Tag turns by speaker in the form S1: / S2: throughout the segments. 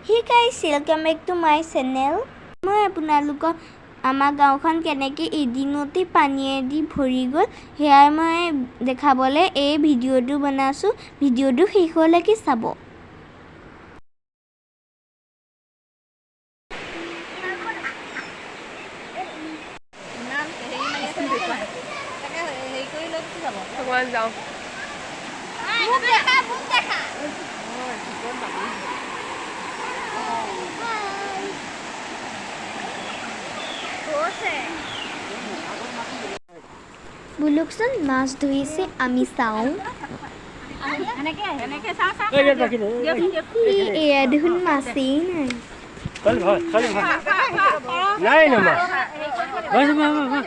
S1: Hey guys, welcome back to my channel. মই আপোনালোকক আমাৰ গাঁওখন কেনেকৈ এদিনতে পানীয়েদি ভৰি গ'ল, সেয়াই মই দেখাবলৈ এই ভিডিঅ'টো বনাইছোঁ। ভিডিঅ'টো শেষলৈকে চাব।
S2: ইমান হেৰি মাৰি আছে দেখুৱা। তাকে হেৰি কৰি লৈ গুচি যাব।
S3: অকণমান যাওঁ।
S1: মোক দেখা, মোক দেখা। বোলকচোন, মাছ ধৰিছে, আমি চাওঁ।
S2: এনেকে এনেকে চাওঁ, চাওঁ। দিয়কচোন, দিয়ক।
S1: ই, এয়া দেখোন মাছেই নাই।
S4: চল ভাই, চল ভাই, নাই না মাছ। বাস বাস বাস।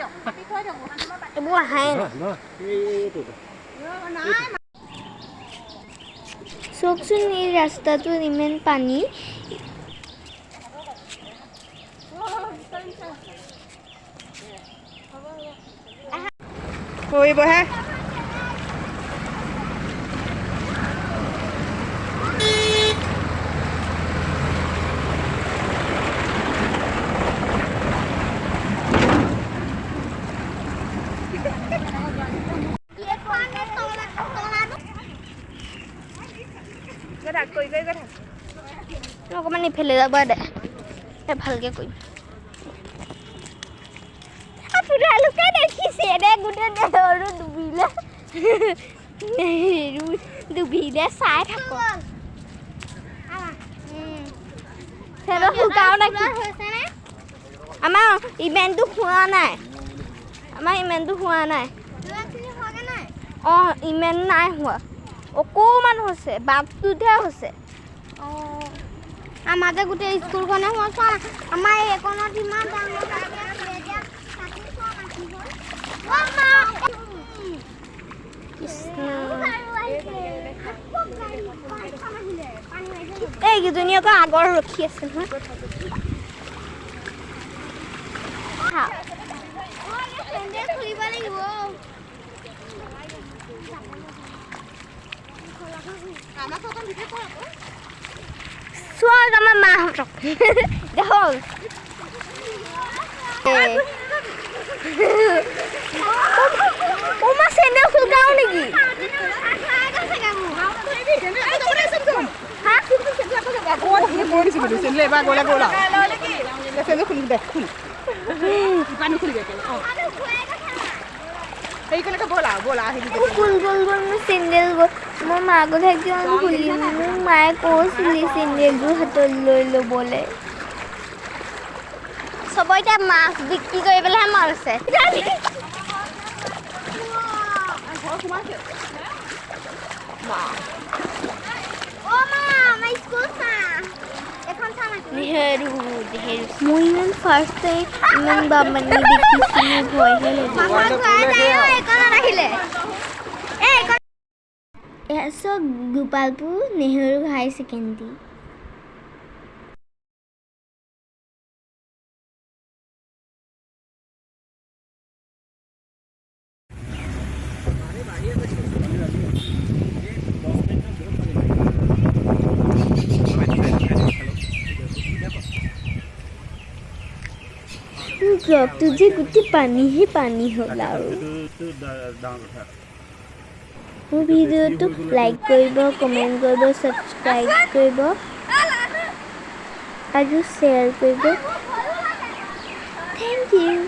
S1: এইবোৰ আহাই নাই।
S4: এইটো।
S1: চাওকচোন, এই ৰাস্তাটোত ইমান পানী।
S3: পৰিবহে। গৈ থাক, কৰি কৰি গৈ থাক।
S1: অকণমান ইফালে যাব দে, এই ভালকে কৰিম। আপোনালোকে দেখিছে দে, গোটেই নেহৰু ডুবিলে, নেহৰু ডুবিলে, চাই থাকক। সিহঁতৰ শুকাও নাই। আমাৰ ইমানটো হোৱা নাই, আমাৰ ইমানটো হোৱা নাই। অঁ, ইমান নাই হোৱা, অকণমান হৈছে, বাটটোতহে হৈছে।
S5: আমাৰ যে গোটেই স্কুলখনে হোৱা, চোৱা না, আমাৰ এইকণত ইমান ডাঙৰ মাটি আছিলে, এতিয়া তাতো চোৱা মাটি হ'ল। অ' মা!
S1: কৃষ্ণ।
S5: আকৌ গাড়ী, গাড়ীখন আহিলে, পানী আহিলে।
S1: এইকেইজনী আকৌ আগৰ ৰখি আছে নহয়। হা।
S5: অ', এই চেন্দেল খুলিব লাগিব।
S3: আমাক অকণ ভিতৰত কৰ আকৌ।
S1: চাওক, আমাৰ মাহঁতক দেখক। অ মা, চেন্দেল খুলগাও নেকি? হা?
S3: চেন্দেল এবাৰ গ'লে গ'ল আৰু। চেন্দেল খুলি দে, খুল। ইমান নুখুলিবি একেবাৰে। অঁ, সেইকণকে ব'ল আৰু, ব'ল আৰু, হেৰি।
S1: গ'ল গ'ল গ'ল, মোৰ চেন্দেল গ'ল। মোৰ মাৰ কথা কিয় খুলিম? মোক মায়ে কৈছিলি চেন্দেলযোৰ হাতত লৈ ল'বলৈ। চবৰে এতিয়া মাছ বিক্ৰী কৰিবলৈহে মন আছে।
S3: ঘৰ সোমাইছে।
S5: অ' মা, আমাৰ স্কুল চা। এখন চা না।
S1: নেহেৰু, নেহেৰু। মই ইমান ফাৰ্ষ্ট টাইম ইমান বানপানী দেখিছোঁ, মোৰ ভয়হে লাগিছে।
S5: মাথা ঘূৰাই যায় অ' এইকণত আহিলে। এই এইকণ
S1: এয়া চব গোপালপুৰ নেহেৰু হাই ছেকেণ্ডেৰী। ব্লগটো যে গোটেই পানীহে পানী হ'ল আৰু।
S4: ডাঙৰ কথা।
S1: মোৰ ভিডিঅ'টো লাইক কৰিব, কমেণ্ট কৰিব, ছাবস্ক্ৰাইব কৰিব আৰু শ্বেয়াৰ কৰিব। Thank you.